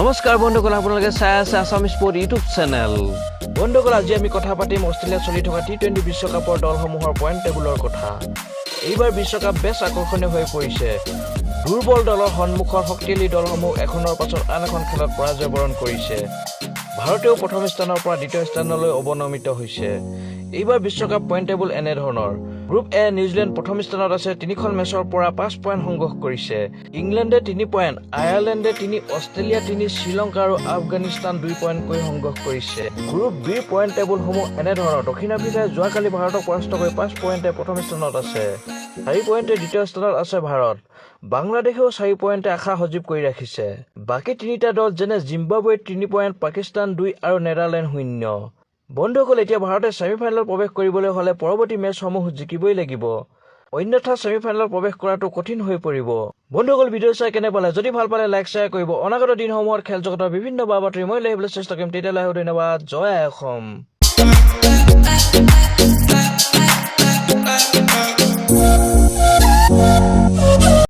নমস্কাৰ বন্ধুসকল, আপোনালোকে চাই আছে আছাম স্পৰ্ট ইউটিউব চেনেল। বন্ধুসকল, আজি আমি কথা পাতিম অষ্ট্ৰেলিয়াত চলি থকা টি-20 বিশ্বকাপৰ দলসমূহৰ পইণ্ট টেবুলৰ কথা। এইবাৰ বিশ্বকাপ বেছ আকৰ্ষণীয় হৈ পৰিছে। দুৰ্বল দলৰ সন্মুখত শক্তিশালী দলসমূহ এখনৰ পাছত আন এখন খেলত পৰাজয় বৰণ কৰিছে। ভাৰতেও প্ৰথম স্থানৰ পৰা দ্বিতীয় স্থানলৈ অৱনমিত হৈছে। এইবাৰ বিশ্বকাপ পইণ্ট টেবুল এনেধৰণৰ। গ্ৰুপ এ, নিউজিলেণ্ড প্ৰথম স্থানত আছে, তিনিখন মেচৰ পৰা 5 পইণ্ট সংগ্ৰহ কৰিছে। ইংলেণ্ডে 3 পইণ্ট, আয়াৰলেণ্ডে 3, অষ্ট্ৰেলিয়া 3, শ্ৰীলংকা আৰু আফগানিস্তান 2 পইণ্টকৈ সংগ্ৰহ কৰিছে। গ্ৰুপ বিৰ পইণ্ট টেবুলসমূহ এনেধৰণৰ। দক্ষিণ আফ্ৰিকাই যোৱাকালি ভাৰতক পৰাস্ত কৰি 5 পইণ্টে প্ৰথম স্থানত আছে। 4 পইণ্টে দ্বিতীয় স্থানত আছে ভাৰত। বাংলাদেশেও 4 পইণ্টে আশা সজীৱ কৰি ৰাখিছে। বাকী তিনিটা দল যেনে জিম্বাবুৱে 3 পইণ্ট, পাকিস্তান 2 আৰু নেডাৰলেণ্ড 0। বন্ধুসকল, এতিয়া ভাৰতে ছেমি ফাইনেলত প্ৰৱেশ কৰিবলৈ হ'লে পৰৱৰ্তী মেচসমূহ জিকিবই লাগিব, অন্যথা ছেমি ফাইনেলত প্ৰৱেশ কৰাটো কঠিন হৈ পৰিব। বন্ধুসকল, ভিডিঅ' চাই কেনে পালে? যদি ভাল পালে লাইক, শ্বেয়াৰ কৰিব। অনাগত দিনসমূহত খেল জগতৰ বিভিন্ন বা বাতৰি মই লৈ আহিবলৈ চেষ্টা কৰিম। তেতিয়ালৈ আহোঁ, ধন্যবাদ। জয় আই অসম।